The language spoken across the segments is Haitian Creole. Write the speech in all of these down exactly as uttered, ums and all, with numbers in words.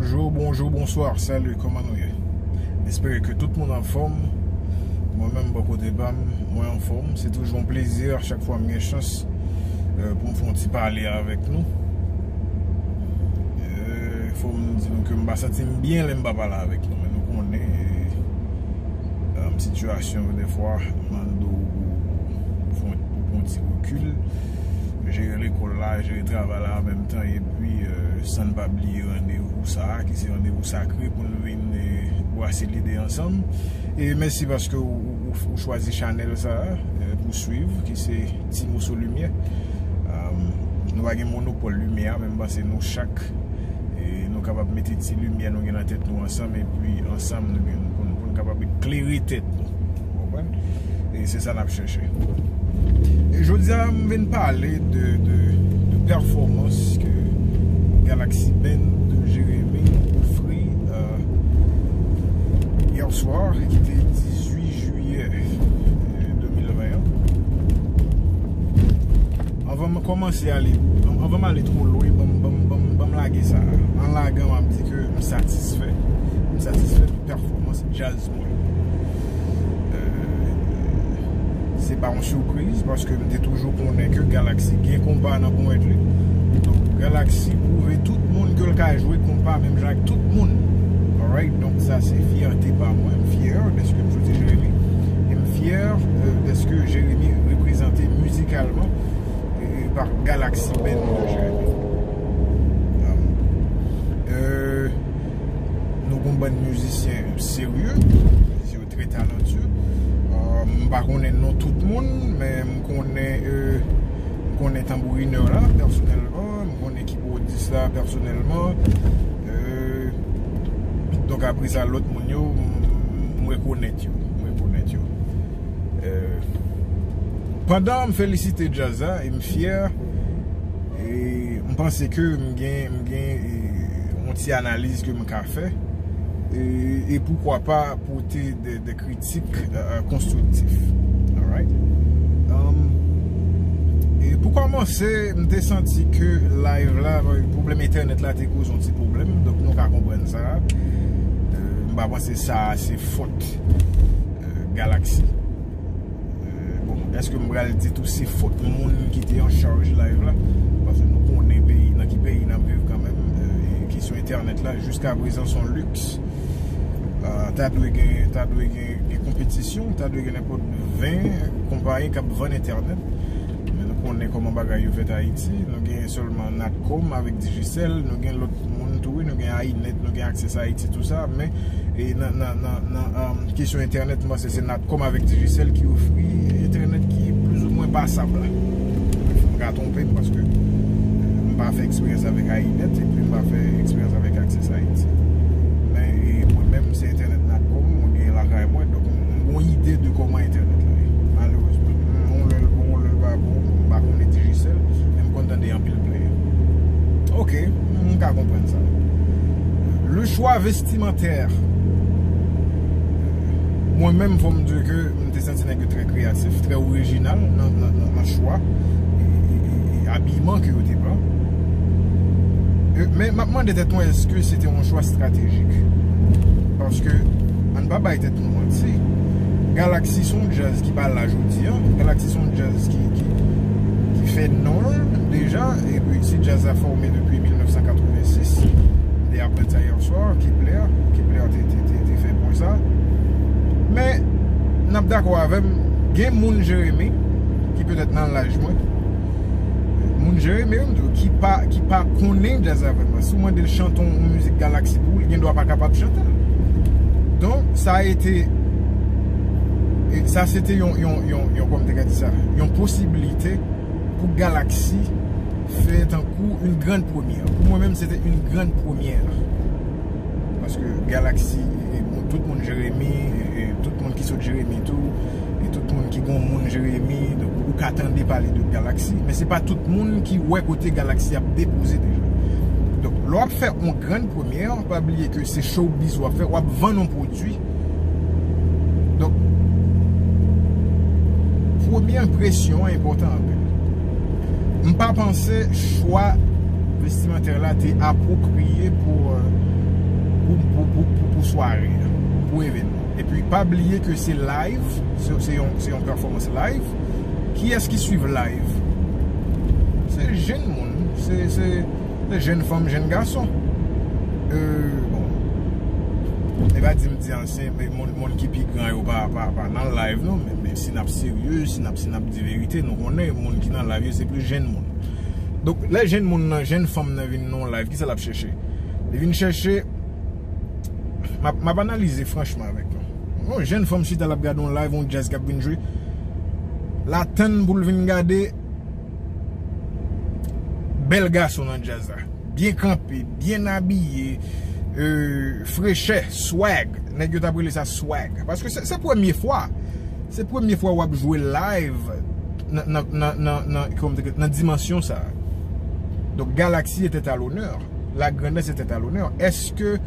Bonjou, bonjou, bonswa, salut, kòman nou ye? M espere ke tout moun anfòm. Mwen menm, bò kote pa m, mwen anfòm. Se toujou yon plezi a chak fwa m gen chans, euh, pou m fè yon ti pale avèk nou. Euh, fò m di nou ke m pa santi m byen lè m pa pale avèk nou, men nou konnen, euh, sitiyasyon yo, dèfwa, mande w pou, pou, pou pran yon ti rekil, jere lekòl la, jere travay la an menm tan, epi, euh, san n pa bliye randevou sa a, ki se randevou sakre pou n vin, euh, brase lide ansanm. E mèsi paske w, w, w, w chwazi chanèl sa a, euh, pou swiv, ki se Ti Moso Limyè. Euh, nou pa gen monopòl limyè a, men m panse nou chak, e nou kapab mete ti limyè nou gen nan tèt nou ansanm, epi ansanm nou gen, pou, pou n kapab klere tèt nou. Ou konprann? E se sa n ap chèche. E jodi a, m vin pale de, de, de pèfòmans ke Galaxy Band de Jeremi ofri, euh, yè swa, ki te dizuit jiyè, euh, de mil ven an. Anvan m kòmanse ale, anvan m ale twò lwen, ban m, ban m, ban m, ban m lage sa a. An lagan, m ap di ke m satisfè. M satisfè de pèfòmans djaz mwen. Euh, se pa yon sipriz, paske m te toujou konnen ke Galaxy gen konpa nan ponyèt li. Donk, Galaxy pwouve tout moun ke l ka jwe konpa menm jan ak tout moun. Alright? Donk, sa se fyète pa mwen. M fyè dèske m soti Jeremi. E m fyè, euh, dèske Jeremi reprezante mizikalman, euh, pa Galaxy Band de Jeremi. Euh, nou gon bann mizisyen serye, mizisyen trè talentueux. Euh, m pa konnen non tout moun, men m konnen, euh, m konnen tanbourinè la, pèsonèlman, m konnen kibòdis la, pèsonèlman. Euh, donk, apre sa, lòt moun yo, m, m rekonèt yo, m rekonèt yo. Euh, pandan m felisite djaz la, e m fyè, e m panse ke m gen, m gen, e, yon ti analiz ke m ka fè. E, e poukwa pa pote de, de kritik, euh, euh, konstriktif. Alright? Um, e pou kòmanse, m te santi ke live la, pwoblèm entènèt la te koze yon ti pwoblèm, donk nou ka konprann sa. Euh, m pa panse sa se fòt, euh, Galaxy. Euh, bon, èske m pral di tou se fòt moun ki te an chaj live la? Paske nou konnen peyi, nan ki peyi n ap viv kanmenm, euh, e kesyon entènèt la, jiska prezan, se yon liks. Euh, ta dwe gen, ta dwe gen, gen konpetisyon, ta dwe gen nenpòt ven konpayi k ap vann entènèt. Men nou konnen kòman bagay yo fèt Ayiti. Nou gen sèlman Natcom avèk Digicel, nou gen lòt moun tou, wi, nou gen Aynet, nou gen Access Haïti, tou sa, men, e nan, nan, nan, nan, um, kesyon entènèt, m panse se Natcom avèk Digicel ki ofri entènèt ki plizoumwen pasab la. M ka twonpe m paske m pa fè eksperyans avèk Aynet, epi m pa fè eksperyans avèk Access Haïti. Men, e, mwen menm, se entènèt Natcom mwen gen lakay mwen, donk m, m gon ide de kòman entènèt la ye. Malerezman, m, yon lè l bon, yon lè l pa bon, m pa konnen Digicel, men m konn tande anpil player. Ok, m ka konprann sa. Le choix vestimentaire. Mwen menm, fò m di ke m te santi nèg yo trè kreyatif, trè orijinal nan, nan, nan, nan chwa e, e, e, e abiman ke yo te pran. E, men m ap mande tèt mwen, èske se te yon chwa estratejik? Paske, ann pa bay tèt nou manti, Galaxy se yon djaz ki pa la jodi a. Galaxy se yon djaz ki, ki, ki fè non l deja. Epi, si djaz la fòme depi mil nèf san katrevensis, m te aprann sa yè swa, Kepler, Kepler te, te, te, te fè pwen sa. Men, n ap dakò avè m, gen moun Jeremi, ki petèt nan laj mwen, moun Jeremi, wi, m di w, ki pa, ki pa konnen djaz la vrèman. Si w mande l chante yon mizik Galaxy pou ou, li gen dwa pa kapab chante l. Donk, sa a ete, e sa se te yon, yon, yon, yon, kòman m te ka di sa, yon posiblite pou Galaxy fè tankou une grande première. Pou mwen menm, se te une grande première. Paske Galaxy, e, bon, tout moun Jeremi, e, e, tout moun ki sot Jeremi tou, e tout moun ki gon moun Jeremi, donk, ou ka tande pale de Galaxy, men se pa tout moun ki wè kote Galaxy ap depoze deja. Donk, lè w ap fè yon grande première, pa bliye ke se showbiz w ap fè, w ap vann yon pwodui. Donk, premye enpresyon an enpòtan anpil. M pa panse chwa vestimantè la te apwopriye pou, euh, pou, pou, pou, pou, pou sware a, pou evènman. Epi pa bliye ke se live, se, se yon, se yon pèfòmans live. Kiyès ki swiv live? Se jenn moun, se, se, se jenn fanm, jenn gason. Euh, bon. E pa di m di ansyen, men moun, moun ki pi gran yo pa, pa, pa nan live non, men, men si n ap serye, si n ap, si n ap di verite, nou konnen moun ki nan live yo se plis jenn moun. Donk, lè jenn moun nan, jenn fanm nan vin nan yon live, kisa l ap chèche? Li vin chèche, m ap, m ap analize franchman avèk nou. Yon jenn fanm chita l ap gade yon live, yon djaz k ap vin jwe. L atann pou l vin gade bèl gason nan djaz la. Byen kanpe, byen abiye, euh, frechè, swag. Nèg yo t ap rele sa swag. Paske se, se premye fwa. Se premye fwa w ap jwe live nan, nan, nan, nan, nan, kòman te, nan dimansyon sa a. Donk, Galaxy était à l'honneur. La grandans était à l'honneur. Èske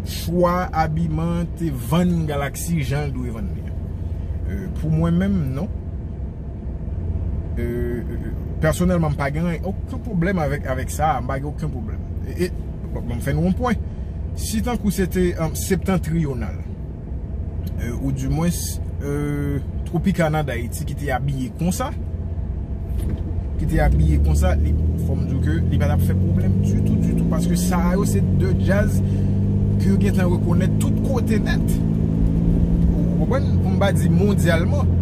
chwa abiman te vann Galaxy jan l dwe vann li an? Euh, pou mwen menm, non. Euh, euh, pèsonèlman, m pa gen okenn pwoblèm avèk, avèk sa, m pa gen okenn pwoblèm. E, e, bon, bon, m fè nou yon pwen. Si tankou se te, euh, septantriyonal, euh, ou dimwens, euh, Tropicana d'Haïti ki te abiye konsa, ki te abiye konsa, li, fò m di w ke li pa t ap fè pwoblèm ditou, ditou, paske sa yo se de djaz ke yo gentan rekonèt tout kote nèt. Ou konprann? Pou m pa di mondyalman.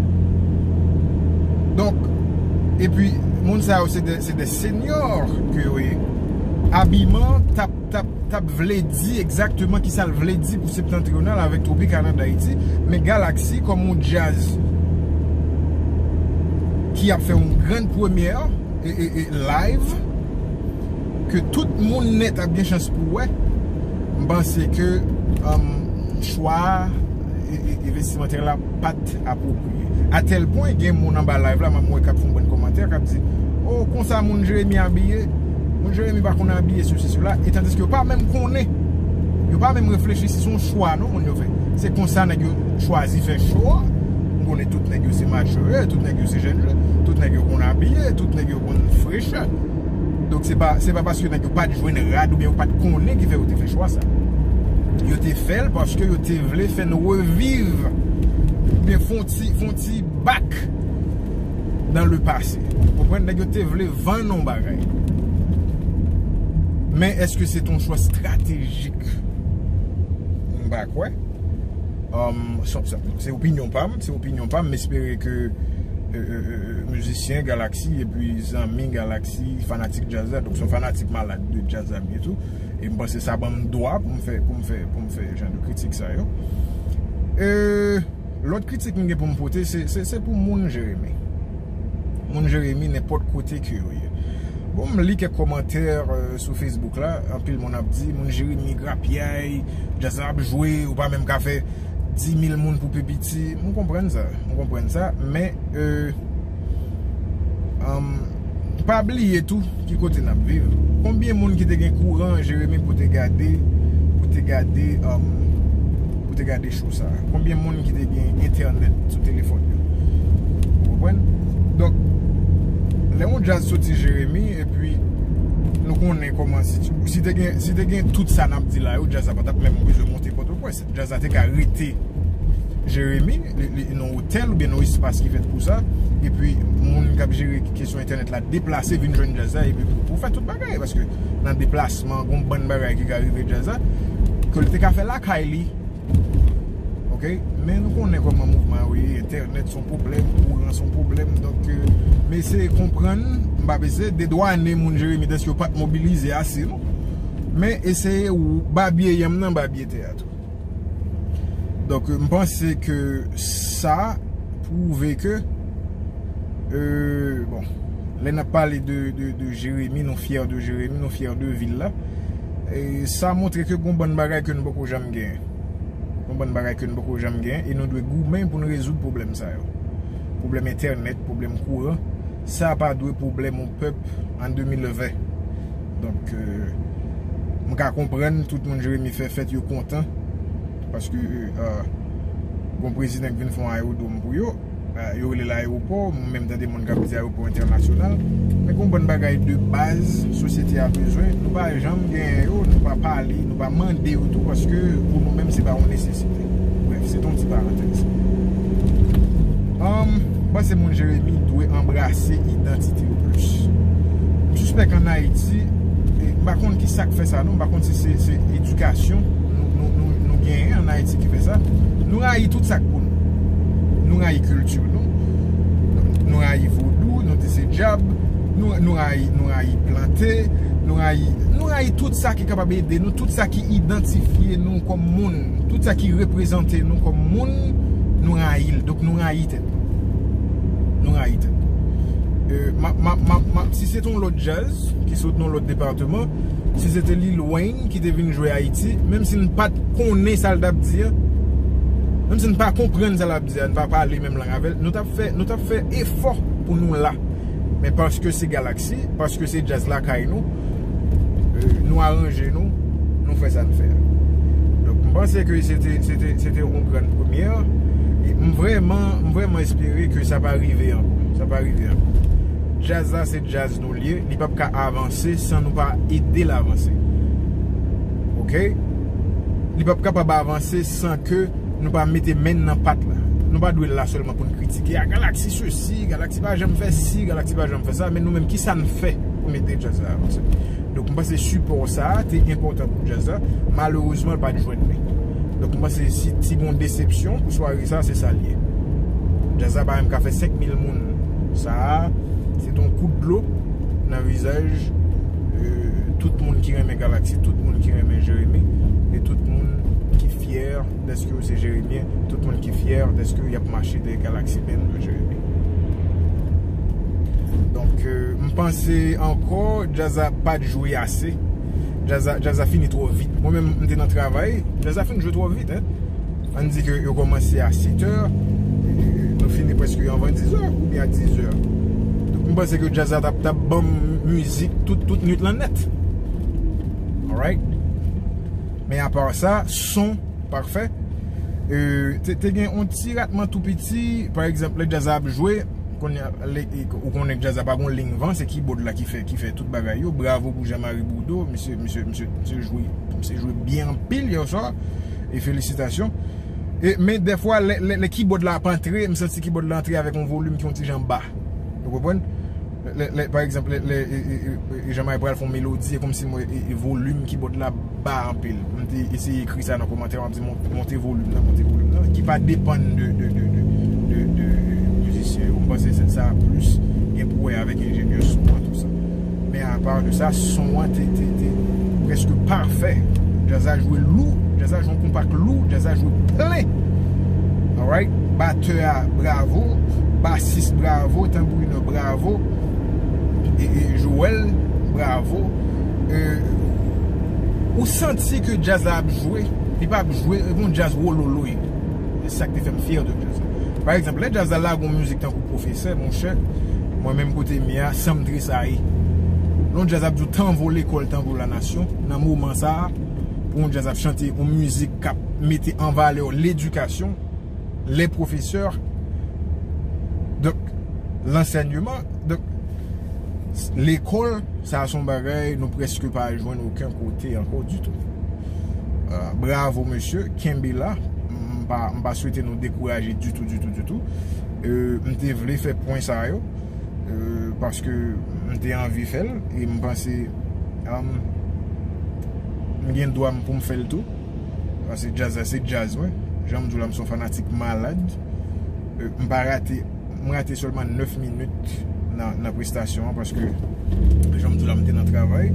Donk, epi, moun sa yo se de, se de senyò ke yo ye. Abiman t ap, t ap, t ap vle di egzakteman kisa l vle di pou Septentrional avèk Tropicana d'Haïti, men Galaxy kòm yon djaz ki ap fè yon grann premyè, e, e, e live, ke tout moun nèt ap gen chans pou wè, m panse ke, um, chwa a, e, e, e vestimantè la pa t apwopriye. A tèl pwen, gen moun anba live la, m ap wè k ap fè yon bann kòmantè, k ap di, "O, konsa moun Jeremi abiye? Moun Jeremi pa konn abiye, sesi, sela." E tandiske yo pa menm konnen, yo pa menm reflechi si se yon chwa, non, moun yo fè. Se konsa nèg yo chwazi fè cho a. M konnen tout nèg yo se mature, tout nèg yo se jèn, tout nèg yo konn abiye, tout nèg yo konn frechè. Donk, se pa, se pa paske nèg yo pa t jwenn rad oubyen yo pa t konnen ki fè yo te fè chwa sa. Yo te fè l paske yo te vle fè n reviv, oubyen fè yon ti, fè yon ti back dans le passé. Ou konprann? Nèg yo te vle vann yon bagay. Men èske se te yon chwa estratejik? M pa kwè. Um, se, se, se opinyon pa m, se opinyon pa m, m espere ke, euh, euh, euh, mizisyen Galaxy epi zanmi Galaxy, fanatik djaz la, donk se yon fanatik malad de djaz la m ye tou, e m panse sa ban m dwa pou m fè, pou m fè, pou m fè jan de kritik sa yo. Euh, lòt kritik m gen pou m pote, se, se, se pou moun Jeremi. Moun Jeremi, nenpòt kote ke yo ye. Bon, m li kèk kòmantè, euh, sou Facebook la, anpil moun ap di, moun Jeremi grapyay, djaz la ap jwe, ou pa menm ka fè di mil moun pou pi piti. M konprann sa, m konprann sa, men, euh, um, pa bliye tou ki kote n ap viv. Konbyen moun ki te gen kouran Jeremi pou te gade, pou te gade, um, pou te gade cho sa? Konbyen moun ki te gen entènèt sou telefòn yo? Ou konprann? Donk, lè yon djaz soti Jeremi, epi nou konnen kòman si, si te gen, si te gen tout sa n ap di la yo, djaz la pa t ap menm bezwen monte Pòtoprens. Djaz la te ka rete Jeremi, li, li, nan otèl oubyen nan espas ki fèt pou sa. Epi, moun k ap jere kesyon entènèt la deplase vin jwenn djaz la, epi pou, pou fè tout bagay. Paske nan deplasman, gon bann bagay ki ka rive djaz la, ke l te ka fè lakay li. Oke? Men nou konnen kòman mouvman yo ye, entènèt se yon pwoblèm, kouran se yon pwoblèm. Donk, euh, m eseye konprann, m p ap eseye dedwane moun Jeremi dèske yo pa t mobilize ase, non. Men eseye ou babye yanm nan, babye tè a tou. Donk, m panse ke sa pwouve ke, euh, bon, lè n ap pale de, de, de Jeremi, nou fyè de Jeremi, nou fyè de vil la. E sa montre ke gon bann bagay ke nou poko janm genyen. Gon bann bagay ke nou poko janm genyen, e nou dwe goumen pou n rezoud pwoblèm sa yo. Pwoblèm entènèt, pwoblèm kouran, sa pa dwe pwoblèm yon pèp an de mil ven. Donk, euh, m ka konprann tout moun Jeremi fè fèt yo kontan, paske, euh, gon prezidan k vin fè yon ayewodwòm pou yo. Yo rele l ayewopò, mwen menm tande moun k ap di ayewopò entènasyonal. Men gen yon bann bagay de baz sosyete a bezwen, nou pa janm genyen yo, nou pa pale, nou pa mande yo tou, paske pou nou menm se pa yon nesesite. Brèf, se t on ti parantèz. Anm, m panse moun Jeremi dwe anbrase idantite yo plis. M sispèk ann Ayiti, e, m pa konn ki sa k fè sa non, m pa konn si se, se edikasyon nou, nou, nou, nou genyen ann Ayiti ki fè sa. Nou rayi tout sa k pou nou. Nou rayi kilti nou. Nou rayi vodou, nou di se dyab. Nou, nou rayi, nou rayi plante. Nou rayi, nou rayi tout sa ki kapab ede nou, tout sa ki idantifye nou kòm moun, tout sa ki reprezante nou kòm moun, nou rayi l. Donk nou rayi tèt nou. Nou rayi tèt nou. E, ma, ma, ma, ma, si se te yon lòt djaz ki sot nan lòt depatman, si se te Lil Wayne ki te vin jwe Ayiti, menm si n pa t konnen sa l t ap di a, menm si n pa konprann sa l ap di a, n pa pale menm lang avè l, nou t ap fè, nou t ap fè efò pou nou la. Men paske se Galaxy, paske se djaz lakay nou, e, nou aranje nou, nou fè sa n fè a. Donk, m panse ke se te, se te, se te yon grann premyè. E m vrèman, m vrèman espere ke sa pa rive ankò. Sa pa rive ankò. Djaz la, se djaz nou l ye. Li p ap ka avanse san nou pa ede l avanse. Oke? Li p ap kapab avanse san ke nou pa mete men n nan pat la. Nou pa dwe la sèlman pou n kritike. A, Galaxy sesi, Galaxy pa janm fè si, Galaxy pa janm fè sa, men nou menm, ki sa n fè pou mete djaz la avanse? Donk, m panse sipò sa a te enpòtan pou djaz la. Malerezman, l pa t jwenn li. Donk, m panse si ti gon desepsyon pou sware sa, se sa l ye. Djaz la pa menm ka fè senk mil moun. Sa a, se t on kout dlo nan vizaj, e, tout moun ki renmen Galaxy, tout moun ki renmen Jeremi, e tout moun ki fyè dèske yo se Jeremyen, tout moun ki fyè dèske y ap mache dèyè Galaxy Band de Jeremi. Donk, e, m panse ankò, djaz la pa t jwe ase. Djaz la, djaz la fini twò vit. Mwen menm, m te nan travay, djaz la fin jwe twò vit, en. Ann di ke yo kòmanse a sèt è, e, nou fini prèske anvan diz è, oubyen a diz è. Donk, m panse ke djaz la t ap, t ap ban m mizik tout, tout nwit lan nèt. Alright? Men apa sa, son pafè. E, te, te gen yon ti ratman tou piti, pa egzanp, lè djaz la ap jwe, kounye a, lè, e, ou konnen djaz la pa gon liy van, se kibòd la ki fè, ki fè tout bagay yo. Bravo pou Jean-Marie Bourdeau, misye, misye, misye, misye jwe, misye jwe byen anpil yè swa, e felisitasyon. E, men dèfwa, lè, lè, lè kibòd la ap antre, m santi kibòd la antre avèk yon volim ki yon ti jan ba. Ou konprann? Lè, lè, pa egzanp, lè, lè, e, e, e, e, Jean-Marie pral fè yon melodi, e kòmsi mwen, e, e, volim kibòd la ba anpil. M te eseye ekri sa nan kòmantè, m ap di, "Mon-, monte volim nan, monte volim nan," ki pa depann de, de, de, de, de, de mizisyen yo. M panse se sa plis gen pou wè avèk enjenyè son an, tou sa. Men apa de sa, son an te, te, te prèske pafè. Djaz la jwe lou, djaz la jwe yon konpak lou, djaz la jwe plen. Alright? Batè a, bravo. Basis, bravo. Tanbourinè, bravo. E, e, Joel, bravo. E, ou santi ke djaz la ap jwe, li pa ap jwe, e gon djaz wololoy. Se sa k te fè m fyè de djaz la. Pa egzanp, lè djaz la lage yon mizik tankou Pwofesè, monchè, mwen menm kote m ye a, san m tresayi. Lè yon djaz ap di w tanvo lekòl, tanvo lanasyon, nan moman sa a, pou yon djaz ap chante yon mizik k ap mete an valè ledikasyon, les professeurs, donk, lansèyman, donk, lekòl, sa a se yon bagay nou prèske pa jwenn okenn kote ankò ditou. Euh, bravo, mesye, kenbe la. M pa, m pa swete nou dekouraje ditou, ditou, ditou. Euh, m te vle fè pwen sa yo, euh, paske m te anvi fè l, e m panse, um, m gen dwa m pou m fè l tou. Paske djaz la, se djaz mwen. Jan m di w la, m se yon fanatik malad. Euh, m pa rate, m rate sèlman nèf minit nan, nan prestasyon an, paske, jan m di w la, m te nan travay.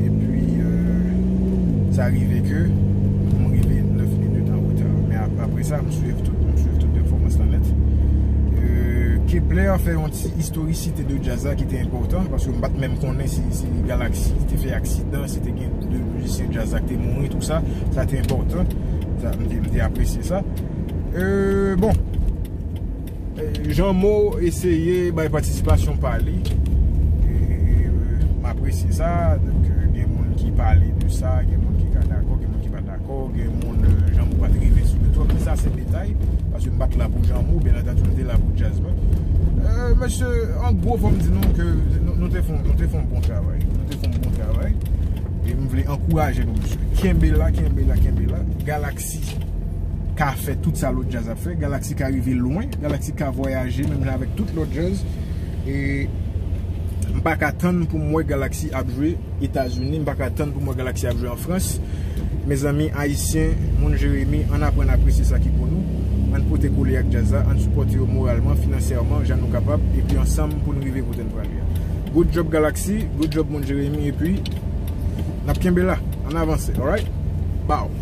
Epi, euh, sa rive ke m rive nèf minit an reta. Men ap-, apre sa, m swiv tout, m swiv tout pèfòmans lan nèt. Euh, Kepler fè yon ti istorisite de djaz la ki te enpòtan, paske m pa t menm konnen si, si Galaxy te fè aksidan, si te gen de mizisyen djaz la ki te mouri, tou sa, sa te enpòtan. Sa, m te, m te apresye sa. Euh, bon. Euh, Jean Mo eseye bay patisipasyon pa li. E, e, e, m apresye sa. Donk, euh, gen moun ki pale de sa, gen moun ki ka dakò, gen moun ki pa dakò, gen moun, euh, Jean Mo pa t rive sou yo twòp, men Sa se detay, paske m pa t la pou Jean Mou, byen antandi, m te la pou djaz mwen. Euh, mesye, an gwo, fò m di nou ke nou, nou te fè, nou te fè yon bon travay. Nou te fè yon bon travay. E m vle ankouraje nou, mesye. Kenbe la, kenbe la, kenbe la. Galaxy ka fè tout sa lòt djaz ap fè. Galaxy ka rive lwen. Galaxy ka vwayaje, menm jan avèk tout lòt djaz. E m pa ka tann pou m wè Galaxy ap jwe Etazini, m pa ka tann pou m wè Galaxy ap jwe an Frans. Mezanmi, Ayisyen, moun Jeremi, ann aprann apresye sa ki pou nou. Ann pote kole ak djaz la, ann sipòte yo moralman, finansyèman, jan nou kapab, epi ansanm pou n rive kote n prale a. Good job Galaxy, good job moun Jeremi, epi n ap kenbe la, ann avanse, alright? Bow!